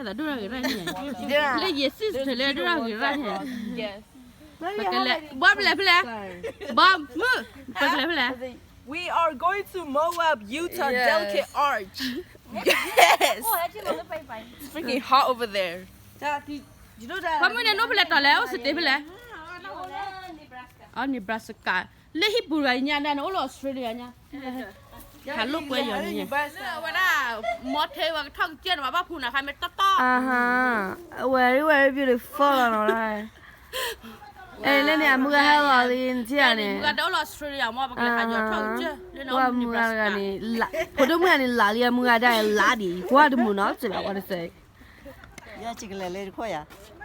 သးဒိၣ်တၢ်ဂ့ၤတၢ်န့ၣ်, လၢယဲၢ်ဆံတထၢလၢဒိၣ်တၢ်ဂ့ၤတၢ်န့ၣ်, ပကလဲၤ, ဘီပလဲၤဖဲလဲၣ်, ဘီမုၢ်, ပကလဲၤဖဲလဲၣ်, We are going to Moab, Utah, Delicate Arch. Yes. It's freaking hot over there. ဘီမုၢ်န့ၣ် နအိၣ်ဖဲလဲၣ်တီၤလဲၣ်, အိၣ်စတ့ဖဲလဲၣ်, အ Nebraska, လၢဟံၣ်ပူၤတဂၤညါဒၣ်န့ၣ် အိၣ်လၢ Australia ညါ, ဟးလိာ်ကွဲယီၤန့ၣ်, ဝဲဒၣ်, မီထဲဝဲကထီၣ်ကစၢၢ်န့ၣ် ဘၣ်ဘၣ်ဖူနၤခါမ့ၢ်တီတီ, very very beautiful လီၤနီၤ, အဲလၢန့ၣ် အမုၢ်ဂၤဟဲလီၤလံနထံၣ်ဧါန့ၣ်, မုၢ်ဂၤဒၣ်အိၣ်လၢ Australia မ့ၢ် ပကလဲၤဟးယီၤထီၣ်ကစၢၢ်လၢန့ၣ်, မုၢ်ဂၤတဂၤန့ၣ်, ဖိဒိၣ်မုၣ်ဂၤန့ၣ် လးလံအမုၢ်ဂၤဒၣ်လးဒံး ကွၢ်တမုာ်နီၤ စဲးဘၣ်ဝဲတစဲး ယကလဲၤလၢတခီယၤ,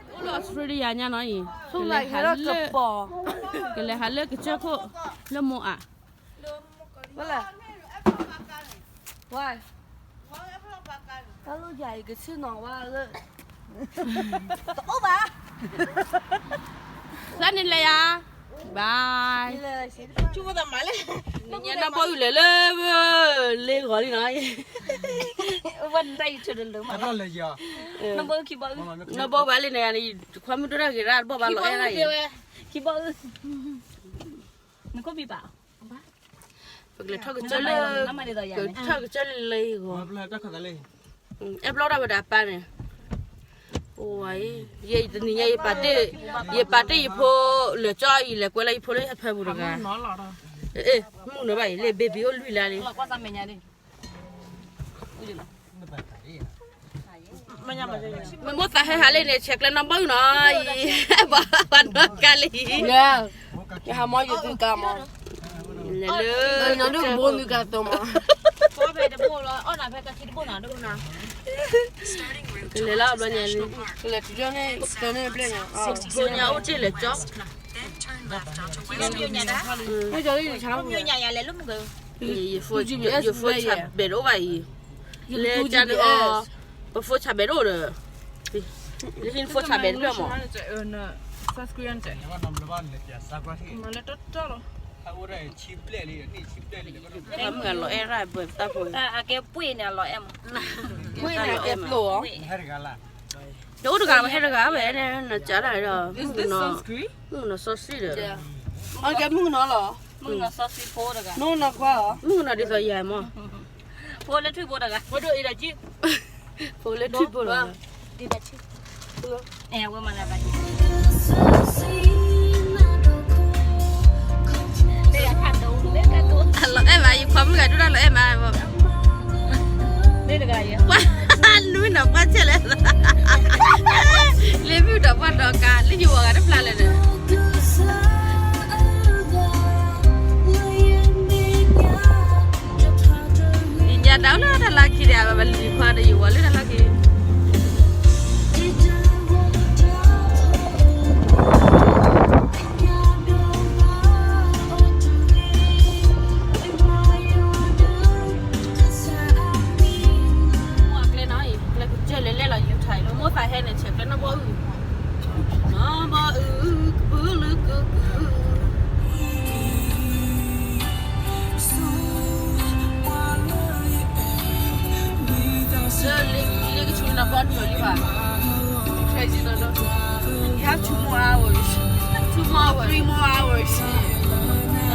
အိၣ်လၢ Australia ညါနီၤအံၤ, ကလဲၤဟးလၢကစၢၢ်ခိၣ်, လၢမိၢ်အး, ဝဲလဲၣ်, ဝဲ, တၢ်လီၢ်ယၤအံၤကဆ့ၣ်နီၤဝဲလၢ, တအိၣ်ဘၣ် သးန့ၣ်လဲၤယၤ, bye, ညါနီၢ်ဘီအုၣ်လဲၤလၢ, လ့ဂီၤလံနီၤ, ဝဲတၢ်ယဆၢတလၢမး, နီၢ်ဘီအုၣ်, နီၢ်ဘီအုၣ်ဘၣ်လံန့ၣ်, ခွါမုၢ်ဒိၣ်တၢ်ဂ့ၤရၣ်တဘီၣ်ဘၣ်လီၤအဲၣ်ရၣ်အံၤ, ခံဘီအုၣ်, နခိၣ်ဘံၣ်ဘၣ်, ပကလဲၤထီၣ်ကစၢၢ်လၢ, ကထီၣ်ကစၢၢ်လၢလ့ဂီၤ, အဲၣ်ဘျီတၢ်ဝဲဒၣ်ပၢ်န့ၣ်, အိၣ်ဝဲအံၤ, ယဲအံၤတနံၤညါယပာ်တ့ၢ်, ယပာ်တ့ၢ်ယဖိ, လၢကၠီအံၤလဲၤကွဲလၢယဖိလၢဟဲဖၢပူၤတဂၤ, မုၣ်ကနီၤဘၣ်အံၤ လၢ baby အိၣ်လွံၢ်လါလံ မ့ၢ်မိၢ်သးဟဲဟးလၢန့ၣ် ဆဲးကျဲနီၢ်ဘီအုၣ်နီၤအံၤ, ဘၣ်နီၢ်ကါလံ, ယဟးမီယူၤသုကါမီ, လဲၤလၢ, နဒိၣ်ဘိနုၤကါသိမီ, ကလဲၤလီၤဘျီညါလံ, ကလဲၤတုၤန့ၣ်, တန့ၢ်ဘျဲၣ်ညါ, ဘိညါအိၣ်တ့ၢ်လၢကၠီ, မ့ၢ်ကၠီလၢယဆါ, ယဖိဆၣ်ဘဲးတအိၣ်ဘၣ်အံၤ, လၢကၠီန့ၣ်အီၤ, ပဖိဆၣ်ဘဲးတအိၣ်ဒီး, လၢဟံၣ်ဖိဆၣ်ဘဲးတဖျၢၣ်မး, မ့ၢ်လီၤအဲၣ်ရၣ်ဘၣ်တၢ်ဖိ, တအိၣ်တဂၤဝဲဟဲတဂၤဝဲ, နစးဒၣ်ဒီး, မုၣ်ကနီၤစီဆှံဒီး, မုၣ်ကနီၤလီၤ, မုၣ်ကနီၤခွါ, မုၣ်ကနီၤဒ်သိးယၤမး, ဖိလၢထွံၣ်ဖိတဂၤ, ဖိလၢထွံၣ်ဖိတဂၤ, အလီၤအဲၣ်မး ယခွါမုၣ်ဂၤဒိၣ်တၢ်လီၤအဲၣ်မး, ပှၤ, နွံနီၤပှၢ်ဆဲးလဲၣ်, လ့မုၣ်ဒီးပှၢ်ဒီးကါ လၢယဝၤဂၤတဖျါလဲၣ်ဒီး ယညါဒၣ်လၢတၢ်လီၢ်ခံဒီး အဝဲလံၤခွါဒီးယဝၤလၢတၢ်လီၢ်ခံ, ကျဲလဲၤလဲၣ်လီၤ ယူထါလီၤ မိၢ်သးဟဲန့ၣ် ဆဲးကျဲနီၢ်ဘီအုၣ်, နီၢ်ဘီအုၣ် ကပုာ်လုာ်ကုာ်ကုာ် လၢလ့ကဆူနီၢ်ဘီအုၣ်လီၤလံဘၣ်, crazy နီၢ်နီၢ်, you have two more hours, two more hours, three more hours,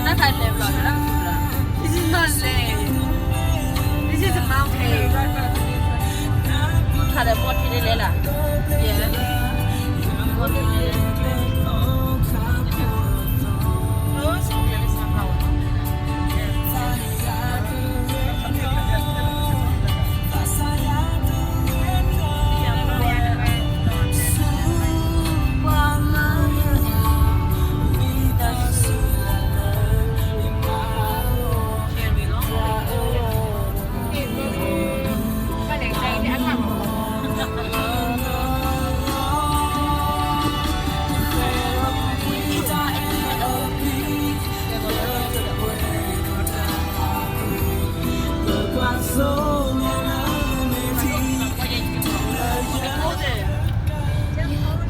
နတၢ်ခါလဲၤဘျီ နတၢ်ခါလဲၤဘျီ, this is not land, this is a mountain, ယူထါဒီးဘီထံန့ၣ်လဲၤလၢ်, yeah, ဘီထံန့ၣ်လဲၤ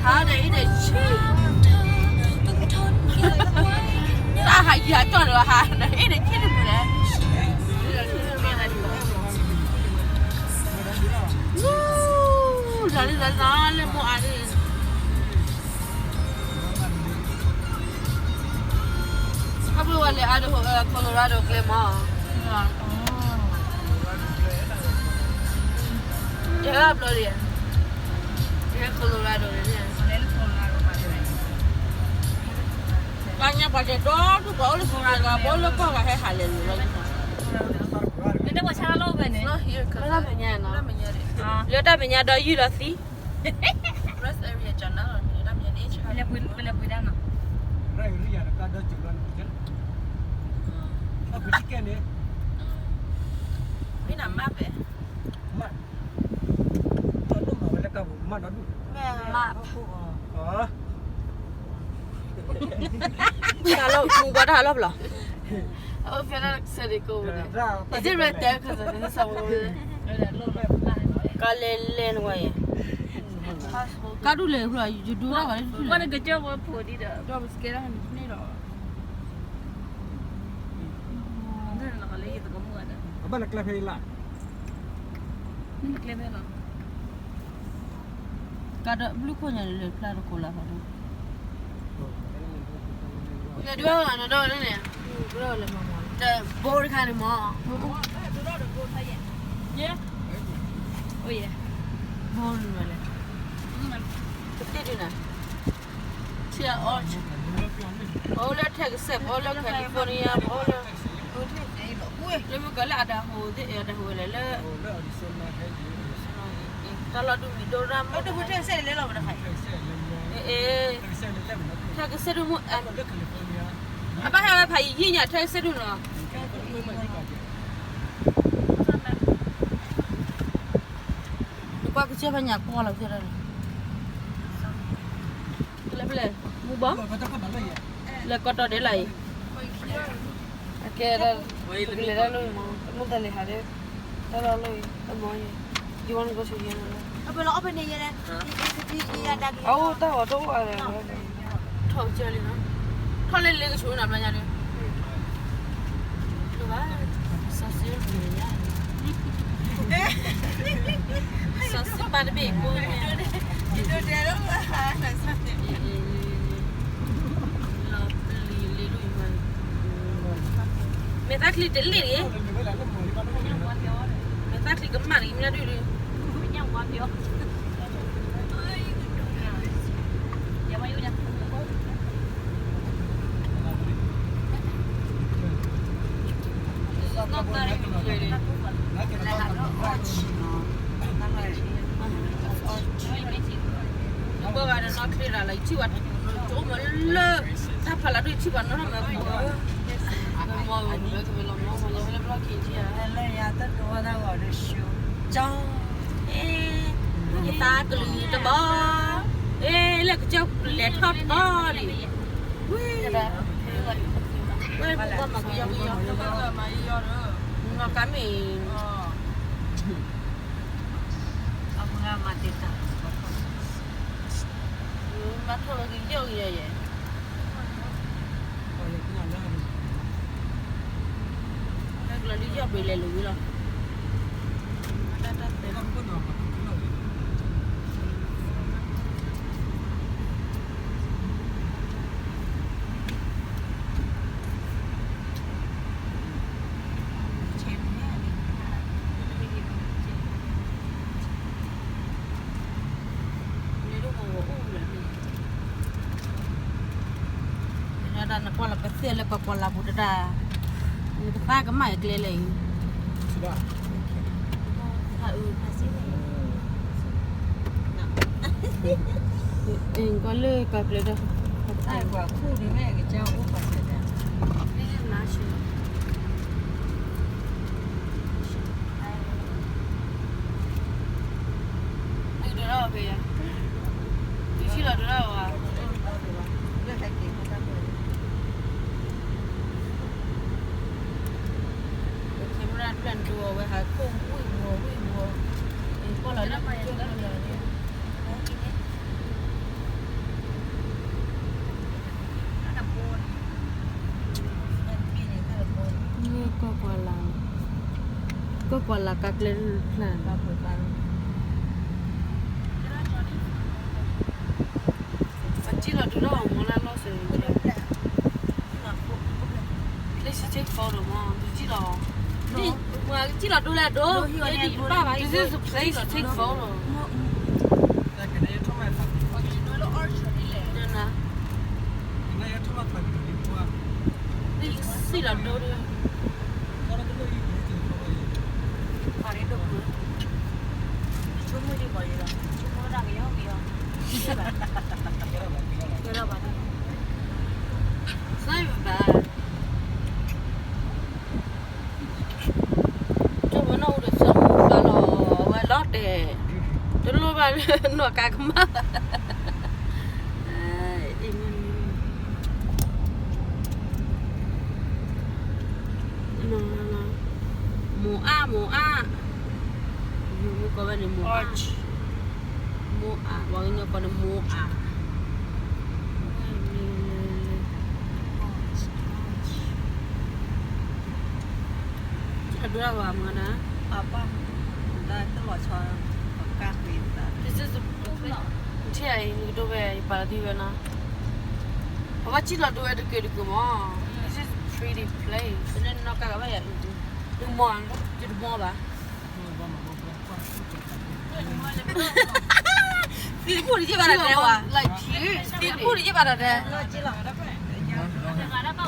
How they eat the chicken? တၢ်ဟးယၤကၠီၣ်လၢဟး they eat the chicken လဲၣ်. လၢမိၢ်အါဒ် အပူၤဝဲလဲၤအါဒိ Colorado ကျဲမး, ယဟဲဘျီလံ, ယဟဲ Colorado န့ၣ်, ပှၤညါပှၤကဲဒီဒူၣ် ပှၤအိၣ်လၢ Colorado ပှၤအိၣ်လၢကီၢ်ဂၤဟဲဟးလဲၤလီၤ, လၢတၢ်မဲာ်ညါနီၤ, လၢတၢ်မဲာ်ညါဒီးယုၢ်လီၤသံ ပလဲၤပှ့ၤတၢ်နီၤ, မ့ၢ်နမၢ်ပဲ, မၢ်, မၢ်ဒိၣ်မးဝဲလၢကါပူၤ မၢ်ဒီဒူၣ်, မၢ်, တၢ်လီၢ်မူကွၢ်တၢ်လီၢ်ဖျီ, ကါလဲၤလဲၤနဝဲ, ကါဒူၣ်လဲၤဖျီ ယဒူၣ်တၢ်ဝဲ, ကစၢၢ်ဝဲဖိဒ်ဒီး အဘၣ်နကျဲဖဲအံၤလၢ်, ကါဒီးဘျုးခိၣ်ညါလၢဖျါတကိးလၢ်ဖးဒိၣ်, ဒ်န့ၣ်, တဘိတခါန့ၣ်မး, ဘိန့ၣ်လဲၣ်, ပတ့ၢ်ဒ်န့ၣ်, ထံအီ, ပအိၣ်လၢ Texas ပအိၣ်လၢ California ပအိၣ်လၢ, လၢမုၢ်ကီၤလၢ Idaho သ့ၣ် Idaho ဝဲလဲၣ်လၢ တၢ်လီၢ်ဒူၣ်မံၤဒိၣ်ရၣ်မး, အ့ၣ်, Texas ဒူၣ်မး, အဘၣ်ဟဲဝဲဖးယံာ်ယံာ်ညါ Texas ဒူၣ်နီၤ, နကွၢ်ကစၢၢ်ဖဲညါကွီၢ်လီၤကစၢၢ်ဒၣ်န့ၣ်, လၢပလဲၣ်, မူဘီ, လဲၤကီးတီၤဒဲးလၢ်အံၤ, အကဲဒၣ်, ပကလဲၤတၢ်လၢမး, တမ့ၢ်တၢ်လဲၤဟးလၢ, တၢ်လီၢ်လၢအံၤ, အမီၤ, you wanna go to the other one? အအိၣ်တၢ်ဂီၤတအိၣ်အါ, ထီၣ်ကစၢၢ်လံနီၤ, ထီၣ်လၢလၢကဆိးနၤဘျီညါဒီး, စီၤစ့, စီၤစ့ပၢ်တဘ့ၣ်ကိး, လီၤပျံၤလံဒိၣ်, မဲာ်သၣ်ချံတလ့ၣ်တဂ့ၤ, မဲာ်သၣ်ချံကမၣ်တဂ့ၤ မ့ၢ်ဒၣ်ဒုးဒုး နဘၣ်ဂၤဒီးနီၢ်ချ့ရၤလီၤ ယထံၣ်ပှၤ, ကၠိမ့ၢ်လၢ, တၢ်ဖးလၢဒိၣ်ယထံၣ်ပှၤနီၢ်ထီၣ်မ့ၢ်ပှၤ, မ့ၢ်မ့ၢ်ဝဲကမ့ၢ်လီၤမ့ၢ်မ့ၢ်လၢဘျီၣ်ခံထံၣ်ဧါ, ကၠီ, အ့, ယသးကလုာ်တဘီ, အ့, လၢကစၢၢ်လဲၤထီၣ်တဘီလံ, ဝဲ, ဝဲပကမၤကယီကယီ, နီၢ်ကါမ့ၢ် မၤထီၣ်လီၤကယီကယီယဲၢ်, လၢကလီၤလံယီၢ်ဘ့ၣ်လဲၤလိာ်ဝံၤလီၤ, တၢ်တၢ်တဲ နကွၢ်လီၤကသ့ၣ်လၢကကွၢ်လၢ်ပူၤတဒၣ်, နကသါကမၣ်အကျဲလၢအံၤ, အ့ၣ် ကွၢ်လၢကီၢ်ကျဲဒီး, ဒုးဒိးထီၣ်ဖဲယၤ, ဒုးဆံၣ်လီၤဒိးထီၣ်ဝဲ, camera တဖျၢၣ်ဒိးဝဲဟးခိၣ်ဝံၣ်ဝီၤဝံၣ်ဝီၤ, ကွၢ်လီၤလၢကစၢၢ်လီၤန့ၣ် ကကွၢ်လၢ်, ကကွၢ်လၢ်ကါကျဲဖျၢၣ်န့ၣ်, ပှၤ photo မး, ကစံၣ်လီၤ, ကစံၣ်လီၤဒိလၢအဒိ, ယဲဒ်အံၤတဘၣ်ဘၣ်, this is a place to take photo. ကစံၣ်လီၤဒိ, ဆိကမိၣ်ယကီးယလီၤ, ဆိကမိၣ်ဒၣ်ကယီကယီ, ကဲဘၣ်, ကဲဘၣ်, ကၠီဝဲနီၢ်အူဒီးဆၢမုၢ်သးလီၤ, ဝဲလီၤတဲာ်, တလိၣ်ဘၣ်လၢနီၢ်ကါကမၣ်, မိၢ်အါ, မိၢ်အါ, မ့ၢ်ကိးဝဲန့ၣ်မိၢ်အါ, မိၢ်အါ, ပှၤကညီကိးန့ၣ်မိၢ်အါ. ဒိၣ်ဒၣ်ဝဲမၤဒၣ်, ပၢ်ပၢ်, တၢ်တလီၤဆီ, ပကါဃ့သး, ထံၣ်အံၤ နကဒိၣ်ဝဲ ယပာ်လီၤသံဝဲနီၤ, အဝဲကစံၣ်လီၤဒိဝဲတကုာ်တကုာ်မး, this is a pretty place. နနီၢ်ကါကဘၣ်ယၤအု, နမီၢ်, ယတမီၢ်ဘၣ်. သံတပူၣ်တယ့ၢ်ဘၣ်တၢ်တဲဝဲ, သံတပူၣ်တယ့ၢ်ဘၣ်တၢ်တဲ, အဲၣ်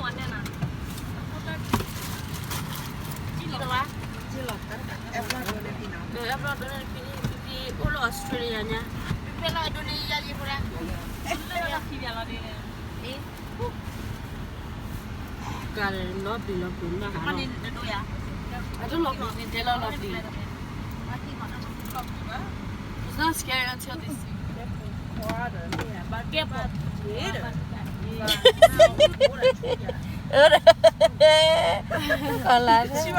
ဘျီဒိန့ၣ်ဖံန့ၣ် ဖံအိၣ်လၢ Australia ညါ, ဖဲလီၤဒိန့ၣ်ယၤယံၤဖိဒၣ်, ကါလီၤပျံၤလီၤပျံၤမး, အတလီၤပျံၤန့ၣ် တဲလီၤလီၤပျံၤ, it's not scary until they see. ကီလၤ, အလံၤတ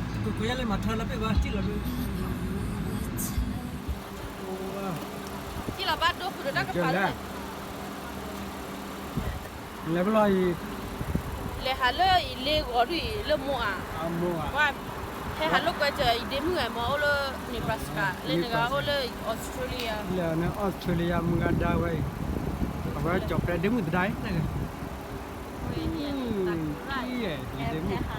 ခီဒိၣ်ဒီး, ကယဲၢ်လၢမၤထီလၢပ့ၢ်ဘၣ် စံၣ်လီၤဒိ, စံၣ်လီၤဘၣ်ဒိဃုာ်ဒီးတၢ်ကပၤလၢ လဲၤဖဲလီၤအံၤ, လဲၤဟးလၢအံၤလ့ဂီၤဒ်အံၤလၢမိၢ်အါ, ဟဲဟးလိာ်ကွဲစၢၤအံၤဒ့မုၣ်ဂၤမ့ၢ်အိၣ်လၢ Nebraska လၢန့ၣ်ဂၤအိၣ်လၢ Australia, လၢန့ၣ် Australia မုၢ်ဂၤဒါဝဲအံၤ, အဝဲကၠီၣ်ပြဲဒ့မုၣ်သဒါအံၤ, ဒ့မုၣ်, လၢအံၤဒိၣ်လၢဂီၤ, ကစၢ်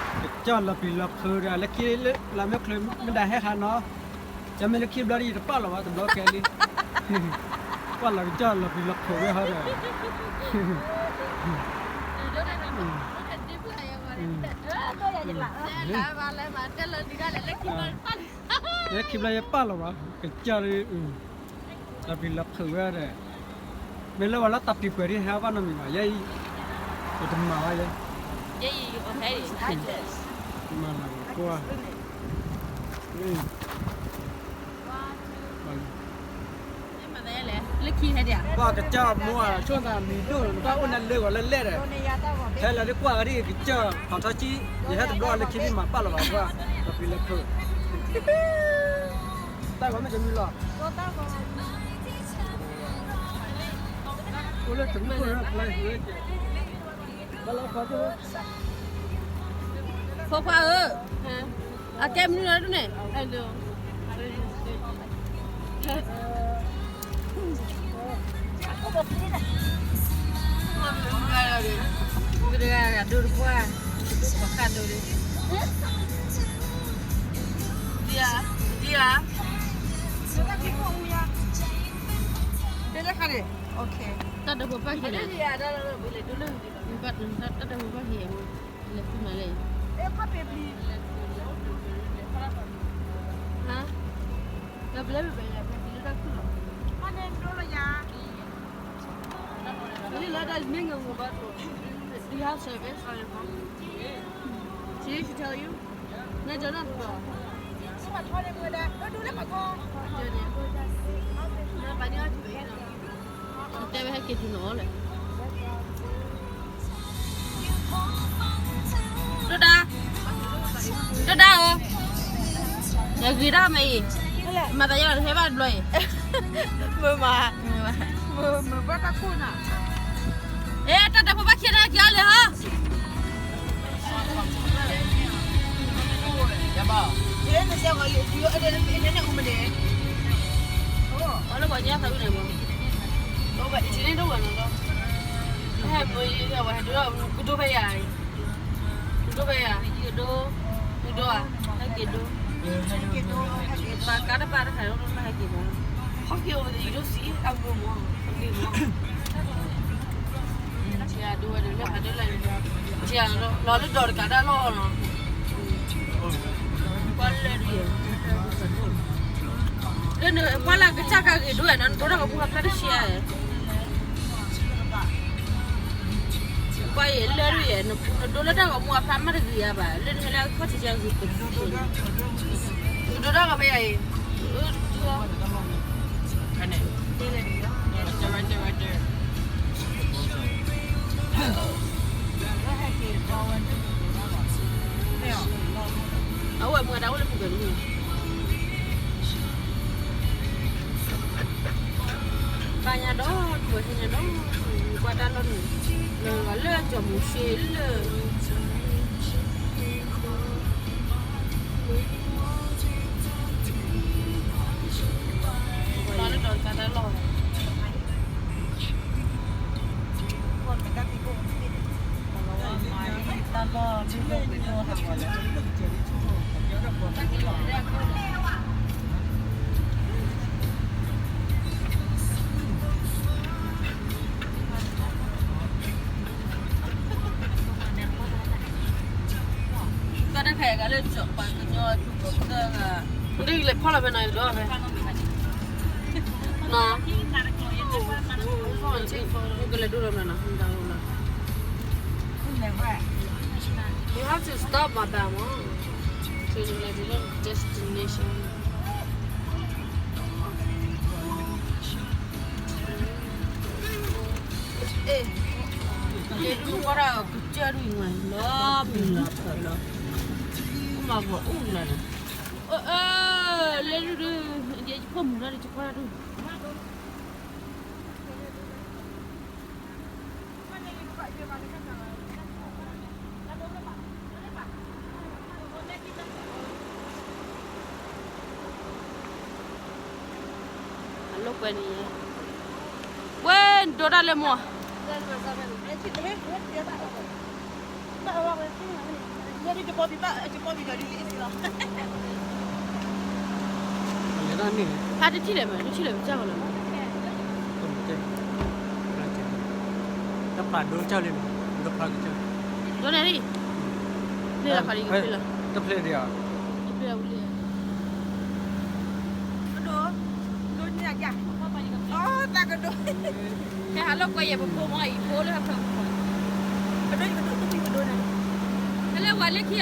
လီၤပျံၤလီၤဖုးဒီး လၢခံလၢလၢမ့ၢ်ချုးမ့ၢ်ဒၣ်ဟဲဟးနီၤ ယမ့ၢ်လၢခံဘျီဒ်ယတပာ်လီၤဘၣ် တဘျီခဲလံ, ပာ်လီၤကစၢ်လီၤပျံၤလီၤဖုးဝဲဟီဒီး, လၢခံဘျီယပာ်လီၤဘၣ် ကစၢ်လၢ, လီၤပျံၤလီၤဖုးဝဲဒီး, မ့ၢ်လၢပှၤလၢတၢ်ပျံၤပှဲၤဒ်ဟဲဘၣ်နီတမံၤဘၣ်, ယဲအံၤ, ယတမၤဘၣ်ယဲ, မၤလၢကွၢ် ပှၤကစၢ်မိၢ်အဆိၣ်သးမံၤဒိၣ် နဘၣ်အိၣ်နၤလၢဂီၤလၢလဲၣ်ဒီး, ဟဲလီၤဒ်ကွၢ်ဂၤဒ်ကစၢ် ထီၣ်ထီၣ်ကံ, ယဟဲတဘျီလၢခံဒ်မၤပာ်လီၤဘၣ်ကွၢ်, လီၤပျံၤလီၤဖုး, တၢ်ဂီၤမ့ၢ်တမံၤလီၤ, အိၣ်လၢတမံၤအိၣ်လၢဖျါ, ဘၣ်လီၤဖီ ဖိခွါဧၢ, အကဲမနုၤလီၤဒ်န့ၣ်, မုၢ်တဂၤဂၤဒိတပှၢ်, ဒိတပှၢ်ဃၣ်ဒိလံ, ဒ်ဧါ, ဒ်ဧါ, တဲတခါန့ၣ်, တၢ်ဒိဖိပၢ်ဟံၣ်န့ၣ်, တၢ်ဒိဖိပၢ်ဟံၣ်, လဲၤဖုမးလဲၣ်, ဟါ, ဒီးပလဲၤပလဲၤပလဲၤလၢတၢ်ခုၣ်လီၤ, မ့ၢ်လၢတၢ်မ့ၢ်ငိုဘၣ်, do you have service on your phone? She she tell you? နကၠီနီၢ်တပၢၢ်, နပာ်န့ၢ်အီၣ်ထံၣ်ဘၣ်အံၤနီၤ, တဲဝဲဟဲက့ၤတုၤနီၤလဲၣ်, ဒိၣ်ဒါ, ဒိၣ်ဒါဧၢ, ယဂ့ၤဒၣ်မ့ၢ်အံၤ, ဟဲလၢ မၤသးယဲလီၤတဟဲဘၣ်တဘျီအံၤ, မုာ်မး, မုာ်မုာ်ဘၣ်တၢ်ခိၣ်နၤ, အဲ တၢ်တၢ်ဖိဘၣ်ခံတၢ်က့ၤအီၤလဲၤဟီ, ယဲန့ၣ်စဲဂီၤလံ အဒဲန့ၣ်အူမန့ၣ်, အလၢပှၤညါသးဝံၣ်န့ၣ်မး, အဝဲအံၤန့ၣ်တဝဲနီၤဒီး, ဟဲမ့ၢ်ယဲဝဲဟဲဒိၣ်ကဒိၣ်ဖဲယၤအံၤ ဒိၣ်ဖဲယၤ, ယကဒိၣ်, ယဒိၣ်ဧါ, ဟဲက့ၤဒိၣ်, ဘၣ်ကါတပၤတခါလီၤ ဟဲက့ၤဘၣ်, ဟဲက့ၤအိၣ်ဝဲဒီး ယဒိၣ်စံး အဂ့ၤမး, အဂ့ၤမး, ထံဒိၣ်ဝဲဒီးလၢဖးဒိၣ်လၢ, ထံလီၤလၢဒီးတကးဒၣ်လီၤနီၤ, ကွၢ်လၢဒ်ယဲ, လၢနကွၢ်လၢကစၢ်ခါဂ့ၤဒိၣ်ဝဲနီၤ နဒိၣ်တၢ်ဂီၤမူအဖျါတဆံဧါ ကွၢ်ယဲလၢဒ်ယဲ, နဒိလၢတၢ်ဂီၤမူအဖျါမးတဂ့ၤဧါဘၣ်, လၢနဟဲလၢအခီၣ်ထံးကဂ့ၤပဒိၣ်, နဒိတၢ်ဂီၤဖဲယၤအံၤ, အဝဲမၤဒၣ်ဝဲလၢပူၤကွံာ်မုၢ် ပာ်ညါဒီး ပှၤဟဲညါဒီး ကွၢ်တၢ်လီၢ်န့ၣ်, လၢကီၢ်လၢကၠီၤမူၤၡ့လၢ လီၤလၢဒီးတၢ်လီၢ် တၢ်တခါအံၤကလၢကၠီၤပှၤကညီအဒူၣ်ကီၢ်သၢဂၤ, ဒ်လဲၤဖီၣ်လီၤဖဲနၤကဒီးဖဲ, နီၤ, ကလဲၤဒိၣ်လီၤမးနီၤ, မတၤလီၤ, You have to stop မတၤမး, to the destination. အဲ, လဲၤဒုးကွၢ်တၢ်ကစၢၢ်ဒုးမးလီၤ, မုၢ်လီၤဖးလီၤ, မၤဘီအိၣ်လီၤနီၤ, လဲၤဒုးဒုး, ယဖိမုၣ်လီၤဒီး ယကွၢ်ဒုး အလိာ်ကွဲန့ၣ်, ဝဲဒိးတၢ်လၢမိၢ်, ဖးတထံၣ်လဲၣ်မး တထံၣ်လဲၣ်ပစၢ်ဃီလီၤ, တဖျးဒိကစၢ်လံ, ဒိန့ၣ်လံ, ဖျ့လီၤဖးလံကဖျ့လီၤ, တဖျ့ဒံးဧါ, ကဒိ, ဒိန့ၣ်, တၢ်ကဒိ, ဟဲဟးလိာ်ကွဲယဲၢ်ပဖိမ့ၢ်အံၤ ဖိလၢဟဲဖျၢၣ်ပဖိ, ကဒိကဒိကဒိန့ၣ်, ဟဲလၢဝဲလၢခံ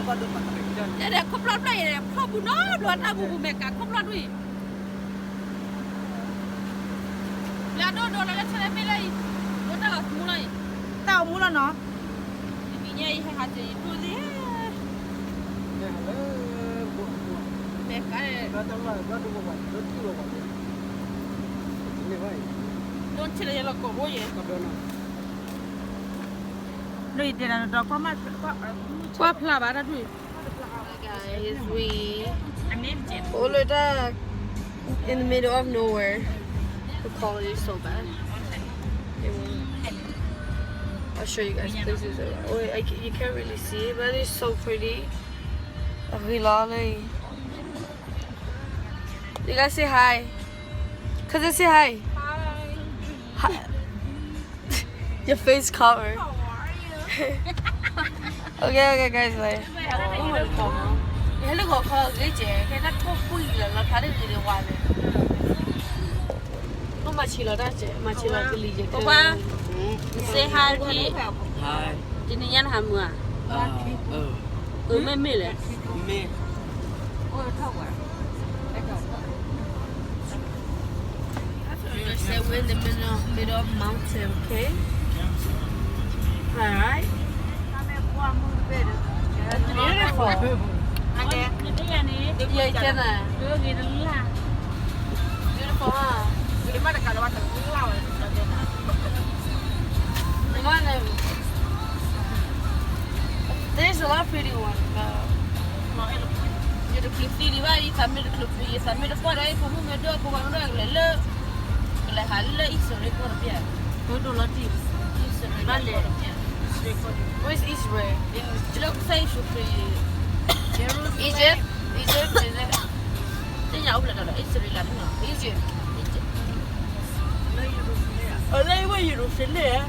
ဧါ ဒီးခိၣ်ဖျီၣ်ဖျီၣ်အံၤ ဖျီၣ်ပူၤနီတဘျီအံၤ ဖျီၣ်ပူၤမဲာ်ကး ခိၣ်ဖျီၣ်ဒ်အံၤ, လၢအဒိၣ်ဒိၣ်လၢလၢဆၢလၢမ့ၢ်လၢအံၤ, ဒိၣ်တၢ်ဂီၤမူလီၤအံၤ, တၢ်ဂီၤမူလီၤနီၤ, တနံၤညါအံၤဟဲဟးက့ၤယဒိၣ်သ့, မဲာ်ကး, ဒိၣ်ထံၣ်လၢယလီၤကိးဘိယဲၢ်, ကွၢ်ဖျါဘၣ်တၢ်ဒုး, Hi guys, we all of that in the middle of nowhere. The quality is so bad. I'll show you guys places. Oh, I, you can't really see it, but it's so pretty. Really. You guys say hi. Cousin, say hi. Hi. Hi. Your face cover. How are you? Okay, okay, guys, bye. ဟဲလၢဂီၤခီဂ့ၤကဲ, ကဲတၢ်ထိၣ်ကွံာ်လၢလီၤဖးလၢဂ့ၤဒံးဝါန့ၣ်, မၤဆံးလီၤတၢ်ကဲ, မၤဆံးလီၤကလံၤကဲ, ပှၤ, say hi တနံၤညါ နဟးမုာ်ဧါ, မ့မ့ၢ်လဲၣ်, မ့ၢ် That's a really Say we're in the middle, middle of mountain, okay? All right. Beautiful. Yeah, you can, uh, beautiful, huh? Come on, um, there's a lot of pretty ones, but ယတချုးသံဒံးဘၣ် ယသးမ့ၢ်တချုး ယသးမ့ၢ်တပှၢ်ဒီး ယဖိမုၣ်မ့ၢ်ဒိၣ်ဖိခွါမ့ၢ်ဒိၣ်ကလဲၤလၢ ကလဲၤဟးလၢ Israel ကီၢ်တဘ့ၣ် မ့ၢ်ဒိၣ်လီၤတံၢ် Israel ဘၣ်လဲၣ် Where's Israel? Egypt? Egypt? Is it? သ့ၣ်ညါအိၣ်ဖျဲၣ်ဒီး Israel လၢ Egypt. အလၢအဝဲ Jerusalem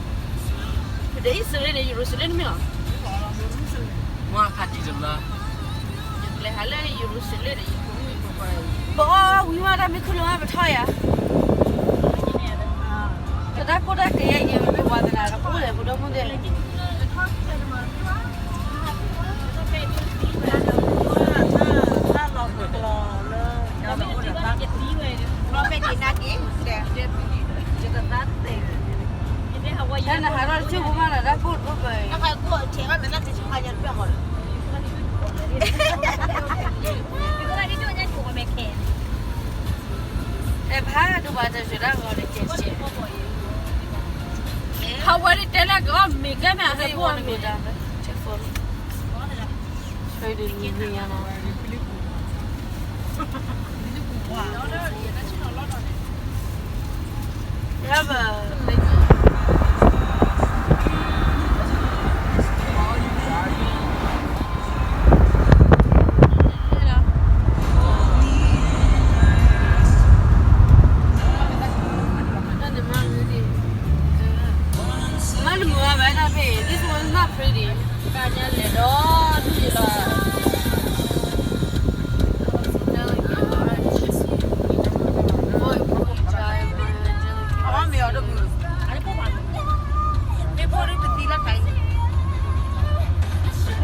ဒီး Israel န့ၣ် Jerusalem မ့ၢ်ဧါ မ့ၢ်ခါတံၢ်တလၢ ယကလဲၤဟးလၢ Jerusalem ဒီး ယဖိမုၣ်ယဖိခွါ ဘီဝံၤမးတၢ်မ့ၢ်ခုၣ်လီၤမးပထီၣ်ယၤ တၢ်ခိၣ်တၢ်ကယဲၢ်ယဲၢ်မ့ၢ်ပှၤသနာ်တအိၣ်လဲၣ် ပဒိၣ်မုၣ်ဒဲး တၢ်လီၤကလီလၢ တၢ်လီၤကလီလၢ တၢ်လီၤကလီလၢ တၢ်လီၤကလီလၢ တၢ်လီၤကလီလၢ တၢ်လီၤကလီလၢ တၢ်လီၤကလီလၢ ဟးဝဲဒၣ်တဲလၢကီၢ်မ့ၢ်ကဲမ့ၢ်အဟဲဘိၣ်မ့ၢ် This one is not pretty. ကါညါလဲၤဒီးဒုးယလီၤ အီၣ်မ့ၤအီၤဒိၣ်မုၢ် မ့ၢ်ဖိဒုးပ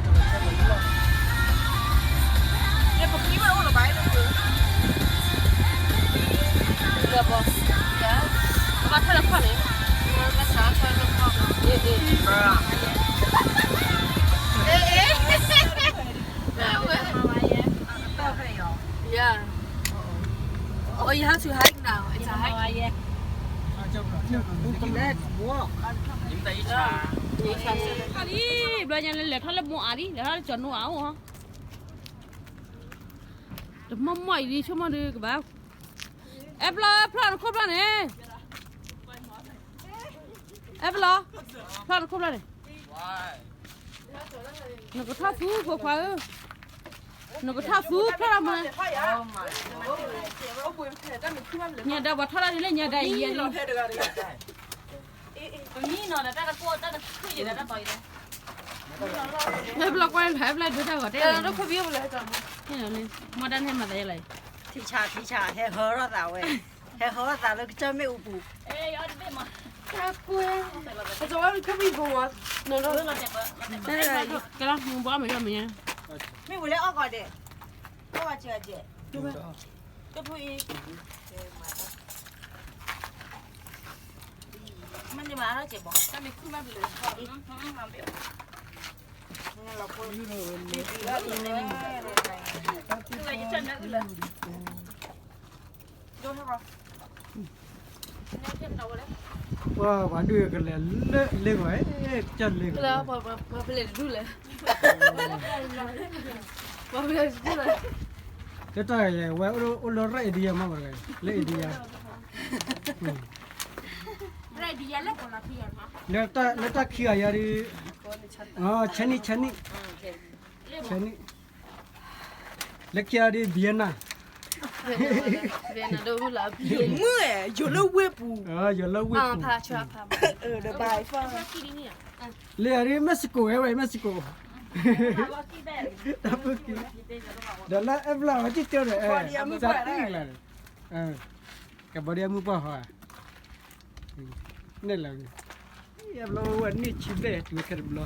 သံလၢခါအံၤ မ့ၢ်ဖိဒုးပသံလဲၣ်လံ မ့ၢ်ပသံမ့ၢ်အိၣ်လၢၤဘၣ် လၢဘီ အဘၣ်ထွဲလၢခီၣ်န့ၣ် အ့ၣ် အ့ၣ် အ့ၣ် Yeah. Oh, you have to hike now. It's a hike. Let's walk. လံ ဘျီညါလဲၤထီၣ်လၢမိၢ်အါလံ လဲၤထီၣ်လၢကၠီၤနိအါအိၣ်ဟီ တမီၢ်မီၢ်အံၤလံ ဆိကမိၣ်ဒုးကဘၣ် အဲၣ်ဖျီ ဖျီနခိၣ်ဖျီန့ၣ် အဲၣ်ဖျီ ဖျီနခိၣ်ဖျီန့ၣ် နကထီၣ်သူဖိခွါဧၢ နကထီၣ်သူဖျီလီၤမး ညါဒါပှၤထီၣ်လၢန့ၣ်လၢညါဒါအံၤယဲလံ အဲၣ်ဖျီကွၢ်န့ၣ် အဲၣ်ဖျီဒုးတၢ်ဂီၤတဲ မီၢ်ဒါန့ၣ်မၤသးယဲလီၤ ထံဆး ထံဆး ဟဲဟီထီၣ်သးဝဲ ဟဲဟီထီၣ်သးလၢကစၢၢ်မ့ၣ်အူပူၤ တၢ်ကွဲ အကဝဲကမံၤပူၤမး ကဲလီၤ မူဘွားမ့ၢ်ယီၢ်မ့ၢ်ညါ မ့ၢ်ဝဲလၢအီၣ်ကီးဒဲး အီၣ်ကီးကဲ ကဲ ကဲဖူအံၤ မ့ၢ်န့ၣ်မၤအီၣ်ကဲဘီ တၢ်မ့ၢ်ခုၣ်ဘၣ်ဘျုး ပှၤပှၤဒုးကလဲၤလၢလ့ဂီၤ ကစၢ်လ့ဂီၤ ပှၤပလဲၤတဒူၣ်လဲၣ် ပှၤပလဲၤတဒူၣ်လဲၣ် တၢ်တၢ်ဝဲအိၣ်လၢရၢၣ်အ့ဒံယါမး လၢအ့ဒံယါ လၢတၢ်ခံဂၤယါဒ် ဆဲနံၣ် ဆဲနံၣ် ဆဲနံၣ် လၢခံဂၤဒ် Vienna မုၢ် ယိၤလၢဝ့ၢ်ပူၤ ယိၤလၢဝ့ၢ်ပူၤ လၢအဒ် Mexico ဝဲဝဲ Mexico တၢ်ပူၤကံ ဒီးလၢအဲၣ်ဖျီၣ်ဝဲတံၢ်တဲဒီး ကဘီဒံအမုၢ်ပှၢ်ဟီ န့ၣ်လီၤ အဲၣ်ဖျီၣ်ဝဲန့ၢ်ဆံဘျဲၣ်တုၤဝဲခဲတဘျီ တၢ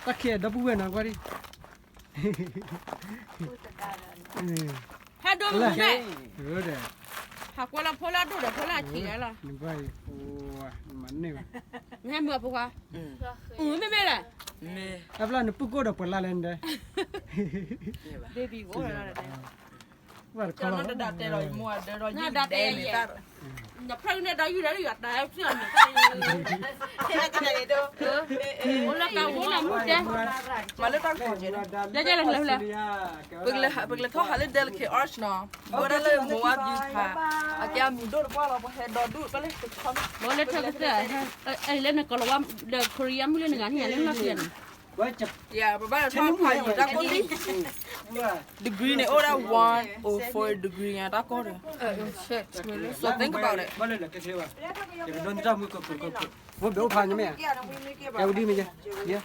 ်ခံဂၤဒီပုၢ်ဝဲၢ်နီၤကွၢ်ဒံး ဖးဒိၣ်မုၢ်န့ၣ်, ဟးကွဲလီၤဖိလၢအဒိၣ်ဒီးဖိလၢအဆံးလီၤ, နကွၢ်အံၤ, မၤန့ၢ်ဘၣ်, နဟဲမုာ်အဖိခွါ, မ့မ့ၢ်လဲၣ်, အဖျါနပုၢ်ကိၣ်ဒီးပှၤလၢ်လဲၣ်နဒဲ, baby အိၣ်လီၤ, နဒၣ်တဲယဲ, နဖျၢၣ်န့ၣ်ဒီးယူၢ်ဒီးယွၤတၢ်ဖျၢၣ်န့ၣ်, အိၣ်လၢတၢ်ဝိန့ၣ်မုၢ်တဲ, လၢလၢလၢလၢ, ပကလဲၤထီၣ်ဟးလၢ Delicate Arch နီၤ, ဘိဒၣ်လၢ Moab View Park, အကဲအမံၤဒိၣ်တပှၢ်လီၤ, ပဟဲဒီဒူၣ်ပလဲၤတခီ, ဘိလၢထၢကစၢၢ်, လၢနကီၢ်လီၤဝါ, ဒီး Korea မုၢ်လၢနဂၤန့ၣ် လၢလီၢ်ခံန့ၣ်, ပဘၣ်ထီၣ်ဖးယံၤတၢ်ကိၢ်လံ, degree န့ၣ် အိၣ်ဒၣ် one oh four degree ညါတၢ်ကိၢ်ဒီး, so think about it, ဘၣ်လၢလၢကဲထဲဘၣ်, ယကဒိးန့ၢ်တၢ်မုၢ်ကကကက, ဖိဘဲအိၣ်ဖးညါမ့ၢ်ဧါ, ကဲဝံၤဒ်မ့ၢ်ယဲ, ယဲ,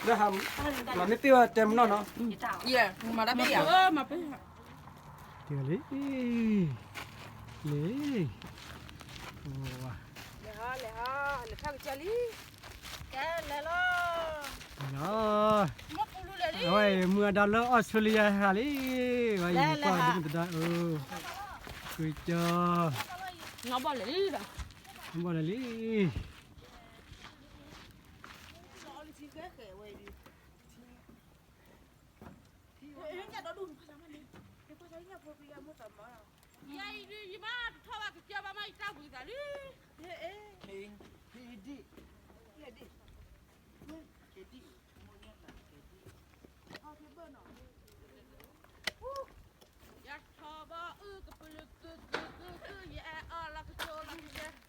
လၢဟး, မၤမ့ၢ်ပ့ၢ်ဝဲတဲမနီၢ်နီၤ, မၤတၢ်ပ့ၢ်ယၤ, တဂၤလံ, လံ, လဲၤဟီ, လဲၤဟီ, လဲၤထီၣ်ကစၢၢ်လံ, ကဲလဲၤလီၤ, လဲၤလီၤ, အဝဲအံၤ မုၢ်အဒါလၢ Australia ဟဲလံ, ဝဲအံၤကွၢ်ဒ်မ့ၢ်တဒါအၢ, ကွံကၢ, ဘီၣ်လဲၤလံ, ဘီၣ်လဲၤလံ. ယၤအံၤဒုး ယမါတထီၣ်ဘၣ်ကစၢၢ်ဘၣ်မး ယတၢ်ဝံၤသးလံ. ယထီၣ်ဘၣ်အုၣ်ကပလုာ်ကုာ်ကုာ်ကုာ်ကုာ် ယအဲၣ်အီၤလီၤကစိလီၤကယဲၢ်.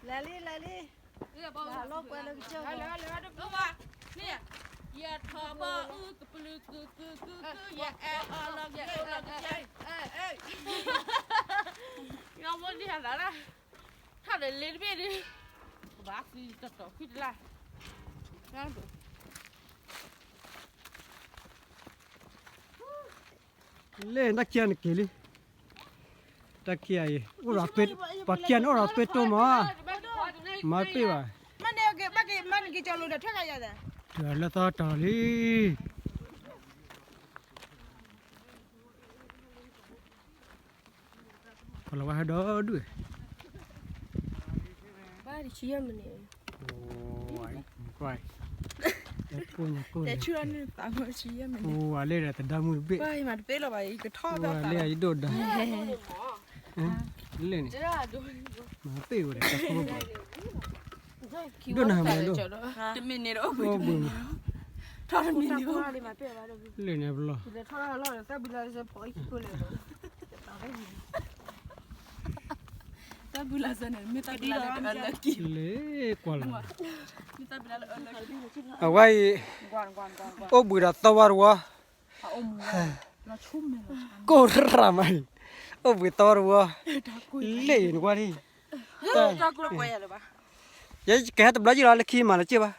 လဲၤလံ လဲၤလံ, လီၤကွဲလၢကစၢၢ်, ယထီၣ်ဘၣ်အုၣ်ကပလုာ်ကုာ်ကုာ်ကုာ်ကုာ် ယအဲၣ်အီၤလီၤကစိလီၤကယဲၢ်. ယမ့ၢ်ဒ်ဟးသးလၢ ထီၣ်ဒီးလ့တဘ့ၣ်ဒုး, ကဘၣ်ဃံတတီၤဃံတလၢ်. လ့ၢ်တၢ်ခံဂၤန့ၣ်က့ၤလံ, တၢ်ခံဂၤအံၤ, ပှၤခံဂၤန့ၣ်အိၣ်ဒီးပ့ၢ်တိၢ်မး, မၤပ့ၢ်ဘၣ်, တုၤလၢသီတီၤလံ. ပှၤလၢဝဲဟဲဒီဒူၣ်, ဘၣ်တဆံယဲၢ်မံးနံး, ပှၤလၢတပူၤညါကိၢ်လဲၣ်, တဒါမုၢ်တဘ့ၣ်, ပှၤလၢယဒိၣ်ဒါ, လၢန့ၣ်, မၤပ့ၢ်ဝဲဒီးတၢ်ခိၣ်ဘၣ်, ဒိၣ်နၤမးဒိၣ်, အိၣ်ဘှံးမး, လၢန့ၣ်ပလီၢ် တၢ်ဘုလၢ်စၢ်န့ၣ် မ့ၢ်တၢ်ဘုလၢ်လၢအလၢကံ, လ့ကွၢ်လီၤ, အဝဲအံၤ, အိၣ်ဘှံးဒီးသီဝါတဝီ, ကိၢ်ရၣ်မးအံၤ, အိၣ်ဘှံးသီဝါတဝီ, လ့ၣ်အံၤနကွၢ်ဒံး, ယကဟဲတဘျီယံၢ်လီၤလၢခံမးလၢက့ၢ်ဘၣ်,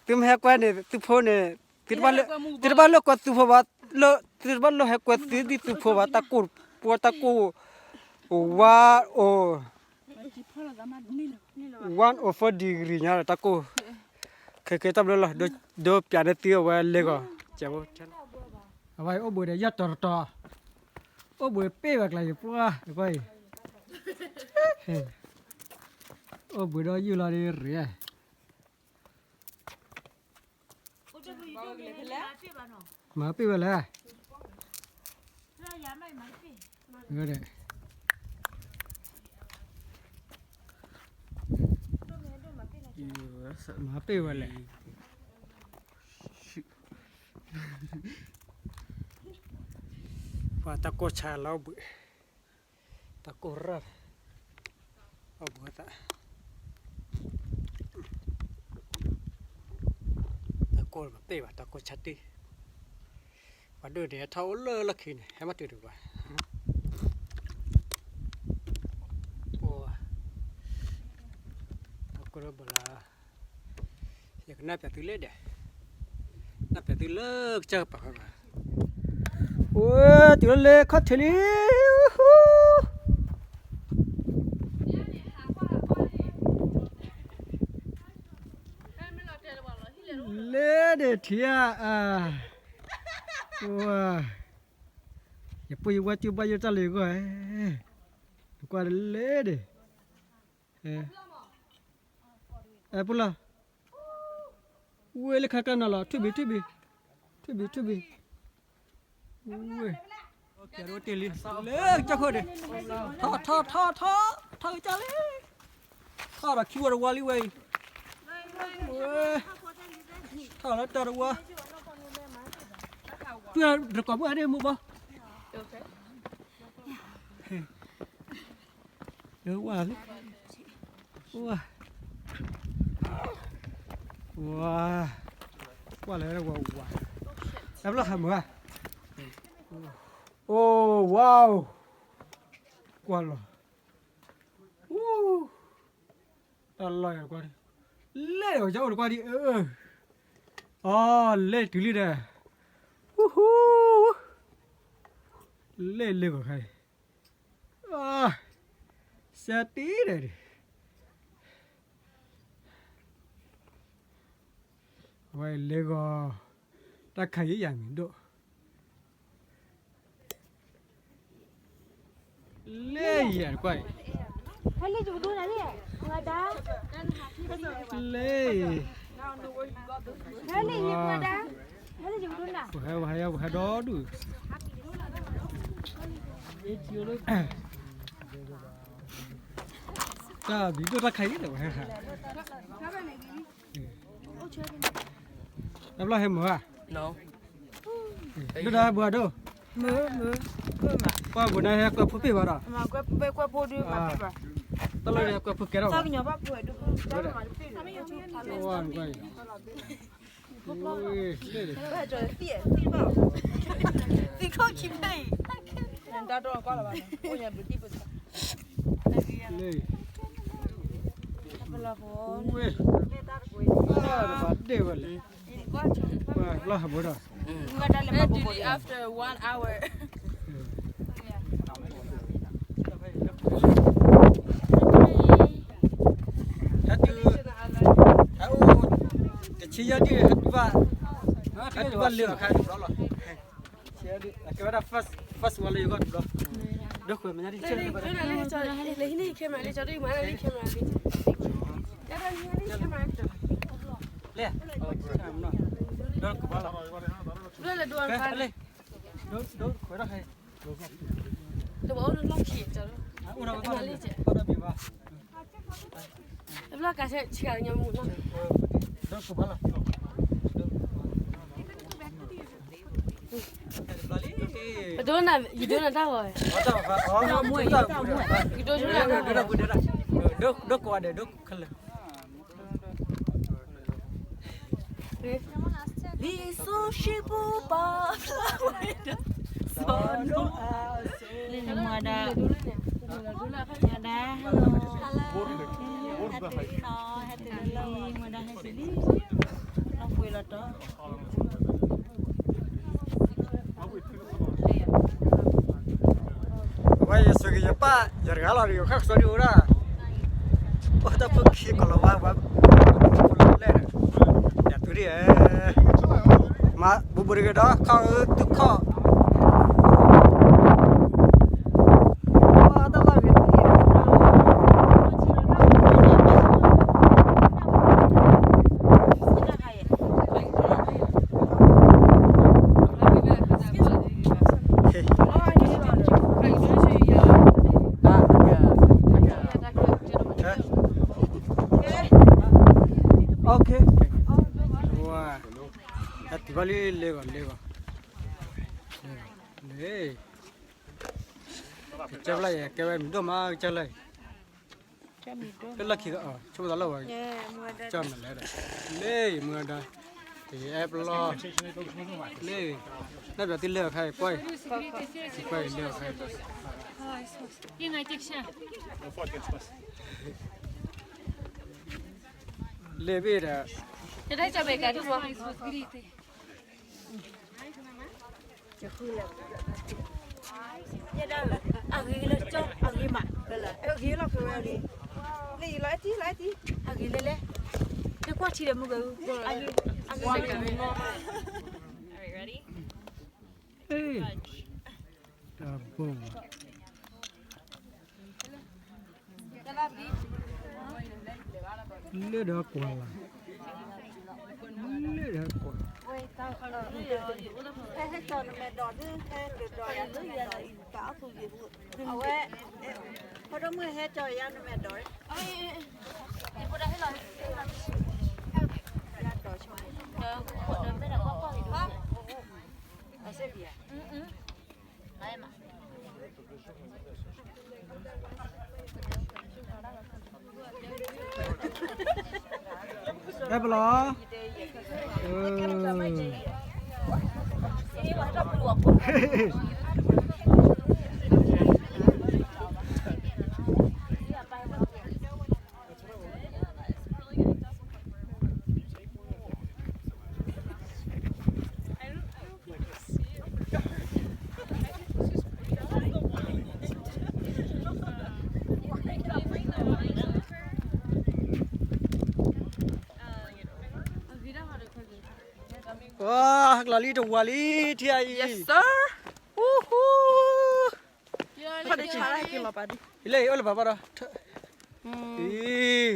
သုမ့ၢ်ဟဲကွဲန့ၣ် သုဖိန့ၣ်, သုတဘၣ်လိၣ်ကွဲသုဖိဘၣ်, သုတဘၣ်လိၣ်ဟဲကွဲသုဒ်သုဖိဘၣ်, တၢ်ကိၢ်, ပှၤတၢ်ကိၢ်, ဝါအိၣ် one oh four degree ညါဒီးတၢ်ကိၢ်, ခဲကဲတၢ်ဘျၢလီၤ, ဒိပၠးန့ၢ်သုအဝဲလဲၤဂီၤ, အဝဲအံၤအိၣ်ဘှံးဒီးယဲၢ်တီၤတတီၤ, အိၣ်ဘှံးပ့ၢ်ဝဲကျါယပှၢ်, ကွၢ်အံၤ, အိၣ်ဘှံးဒီးယုၢ်လီၤဒ်ရ့ၣ် မၤပ့ၢ်ဝဲလဲၣ်, မၤပ့ၢ်ဝဲလဲၣ်, ပှၤတၢ်ကိၢ်ဆါလၢအိၣ်ဘှံး, တၢ်ကိၢ်ရၣ်, အိၣ်ဘှံးသး, တၢ်ကိၢ်မၤပ့ၢ်ဘၣ် တၢ်ကိၢ်ဆါတ့ၢ်, ပှၤဒိၣ်န့ၣ်ဟဲထီၣ်အိၣ်လၢလီၢ်ခံန့ၣ် ဟဲမၤတုၤတပှၤ, တၢ်ကိၢ်လၢဘၣ်လၢ ယကနၢ်ပၢၢ်သုလၢဒဲး, နၢ်ပၢၢ်သုလၢကစၢၢ်ကပၤဃီဘၣ်, အိၣ်တုၤလၢလၢခီၣ်ထံးလံ, ဟူ, မ့ၢ်လီၤတဲာ်လၢၤဘၣ် ဒီးထံၣ်ဧါ, ယပုၢ်ယဝဲၢ်စုဘၣ်ယိၣ်တၢ်လၢယဂီၢ်, နကွၢ်တလဲၣ်ဒီး, အဲ ပူလီၤ, ဝဲလၢခါကၢနီၤလီၤ, ထွံၣ်ဘံၣ် ထွံၣ်ဘံၣ်, ထွံၣ်ဘံၣ် ထွံၣ်ဘံၣ်, ဝဲ, ကဲဒိၣ်တ့ၢ်လံ, လၢကစၢၢ်ခိၣ်န့ၣ်, ထီၣ် ထီၣ် ထီၣ် ထီၣ် ထီၣ်ကစၢ်လံ, ထီၣ်ဒီးခံဝီတဝီလံဝဲအံၤ, ဝဲ, ထီၣ်လၢတၢ်တဝီ, ကွၢ်တကိးမုၢ်အါန့ၣ်မူဘီ ဝဲလံ, ဝဲ, ဝဲ, ကွၢ်လၢဝဲဝဲ, တၢ်ဘျီဟဲမုၢ်ဧါ, အိၣ် ဝါ, ကွၢ်လီၤ, တၢ်လီၢ်ယၤတကွၢ်ဒံး, လဲၣ်အီၤကအိၣ်တကွၢ်ဒံး, အၢ, အီ လဲၣ်တုၤလံဒီး, ဟူဟူ, လဲၣ်လၢဂီၤခါအံၤ စဲတ့ၢ်ဒီး, အဝဲလဲၤဂီၤ, တၢ်ခါအံၤယၤမံၤဒိၣ်, လဲၤယၤကွၢ်အံၤ, လဲၤ, ပဟဲပဟဲယၤပဟဲဒီဒူၣ် တၢ်ဘံၣ်ဒိၣ်တၢ်ခါအံၤဒီးဝဲ, တၢ်ဘျီဟဲမုၢ်ဧါ, ဒိၣ်ဒီးဘှၤဒိၣ်, ကွၢ်ဘိးန့ၣ်ဟဲကွဲးဖိပ့ၢ်ဘၣ်ဒီး, တၢ်လၢဟဲကွဲးဖိကဲထီၣ်ဘၣ်, သံခိၣ်ခံဖဲအံၤ, လၢ, ဝဲ, တဘၣ်ဒ့ၣ်ဝဲလဲၣ်, ဘျီဟးဘိဒီး, after one hour. ဟဲတုၤ, ဟဲအိၣ်, တဆံယဲၢ်ဒံၣ် ဟဲတုၤဘၣ်, ဟဲတုၤဘၣ်လၢအခါတဘျီလီၤ, ကဲဝဲဒၣ် first, first one လၢယဂီၢ်တဘျီ, ဒိၣ်ခွဲးမ့ၢ်ညါဒံၣ်, လဲၤ, ဒိၣ်ခွဲးဒၣ်ခဲအံၤ, တဘၣ်အိၣ်လၢလီၢ်ခံ, တဘျီကဆဲးဆံးကညမူနီၤ, ပဒိနၤ, ယဒိနၤတၢ်ဂီၤ, ယဒိနၤ, ဒိၣ်ကိးဂၤဒဲး ဒိၣ်ခဲလၢာ်, လံာ်စီဆှံပူၤပာ်ဖျါဝဲဒီး, စီၤနိအၤ, မၤဒါ, hello, hello, ဟဲတုၤလံနီၤ, ဟဲတုၤလံလီၤ, မၤဒါဟဲတုၤလံ, လီၤပှ့ၤလီၤတီၤ အဝဲယဆိၣ်ဂ့ၤယပၢ် ယတဂၤလီၤဒီး ယခါကစီဒီးအိၣ်ဒၣ်, အိၣ်တၢ်ဖိခံကလီၤဝါဝဲ, လဲၣ်, ယတုၤဒ်, မၤဘူးဘူးတဂ့ၤဒီး ခီၣ်အၢသုခီၣ်, ဟဲတုၤဘၣ်လံ လဲၤဂီၤ လဲၤဂီၤ, လဲၤ, ကစၢ်ဖျါယကဲဝဲမံၤဒိၣ်မး ကစၢ်လၢ လၢလီၢ်ခံက ဆိကမိၣ်သးလၢဝဲ, ကၠီၣ်မၤလဲၣ်ဒီး, လၢယမုၢ်ဒါ, ယအဲၣ်ပလီၢ်, လၢ, နဘၣ်သုလၢအခါအံၤ ကွၢ်အံၤ, ကွၢ်အံၤလၢအခါအံၤ, လၢဘ့ၣ်ဒီး အဂ့ၤလၢကၠီ အဂ့ၤမး, အဂ့ၤလီၤ ကဝဲအဂ့ၤ, လၢယလီၤအဲၣ်တံၢ် လီၤအဲၣ်တံၢ်, အဂ့ၤလဲၣ်လဲၣ်, ထံဒီးမုၢ်က Are you, are you ready? ဟေး တၢ်ဘိၣ်မး လၢဒီးကွၢ်လၢ် လၢဒီးကွၢ် ဟဲဟဲကၠီၤနမဲာ်ဒိးဒုး ဟဲကၠီၤယၤနမဲာ်ဒိး အဝဲ ဖိဒိၣ်မုၣ်ဟဲကၠီၤယၤနမဲာ်ဒိး ယၤဒိးဆိ အစ့ၢ်ကီး ဟဲပလီၤ ပှၤ ဟဲကလီၤလံ တဝၤလံ ထံအံၤ ဟူဟူ လၢအံၤအိၣ်လၢၤဘၣ်ဘၣ်ဒီး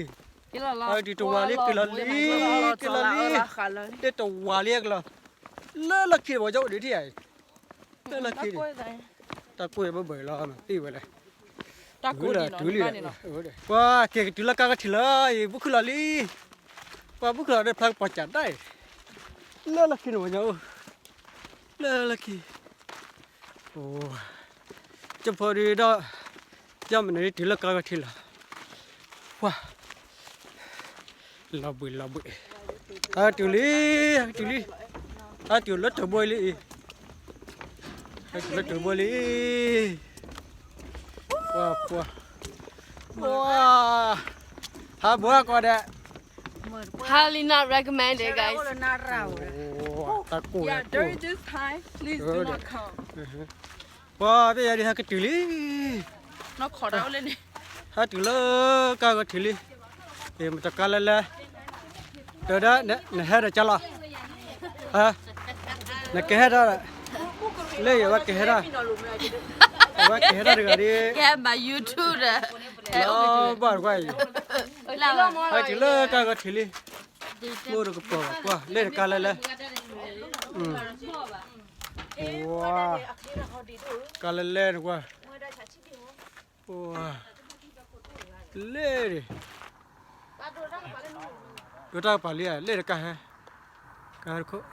အံၤ အတုၤတဝၤလံ က့ၤလီၤလံ က့ၤလီၤလံ လၢတဝၤလံ ဟဲကလီၤ လၢလီၢ်ခံတဝၤ ကအိၣ်ဒံးထံအံၤ လၢလီၢ်ခံန့ၣ် တၢ်ကိၢ်ဘၢဘၢလီၤ မ့ၢ်သ့ဝဲလဲၣ် တုၤလံ ပှၤက့ၤကတုၤလၢကါကထံၣ်လၢအံၤ ဘူးခုၣ်လီၤလံ ပှၤဘူးခုၣ်လီၤဒီးဖျါကပီၤကၠးဒၣ်အံၤ လၢလီၢ်ခံန့ၣ်ဝဲညါအိၣ် လၢလီၢ်ခံ အိ ကဖိဒုဒီး ယမနုၤဒ်တုၤလၢကါကထံၣ်လီၤ ပှၤ လီၤဘှံးလီၤဘှံး ဟဲကတုၤလံ ဟဲကတုၤလံ ဟဲကတုၤလၢတၢ်ဘိလံအံၤ ဟဲကတုၤလၢတၢ်ဘိလံ ပှၤ ပှၤ ပှၤ ဟးဘိကီးဒဲး Highly not recommended, guys. တၢ်ကိၢ် Yeah, during this time, please do not come. ပှၤ ပယၤဒ်ဟဲကတုၤလံ နီၢ်ခီၣ်တၢ်အိၣ်လၢန့ၣ် ဟဲတုၤလၢကါကထံၣ်လံ မတကါလဲၤလဲၤ တဒၣ် နဟဲဒီးကၢ်လီၤ နကဟဲထီၣ် လၢယဝဲကဟဲထီၣ် အဝဲကဟဲထီၣ်တဂၤဒ် ကဲမၤ YouTube ဒီး လီၤဘၣ်တကွၢ်အံၤ ဟဲတုၤလၢကါကထံၣ်လံ မိၢ်တကပီၤဘၣ်ကွၢ် လဲၤတကါလဲၤလဲၤ ဝါ ကါလဲၤလဲၤနကွၢ် ဝါ လဲၤဒံး ဒိတၢ်ကပၤလံဧါ လဲၤတကါဟဲ ကါတခိၣ်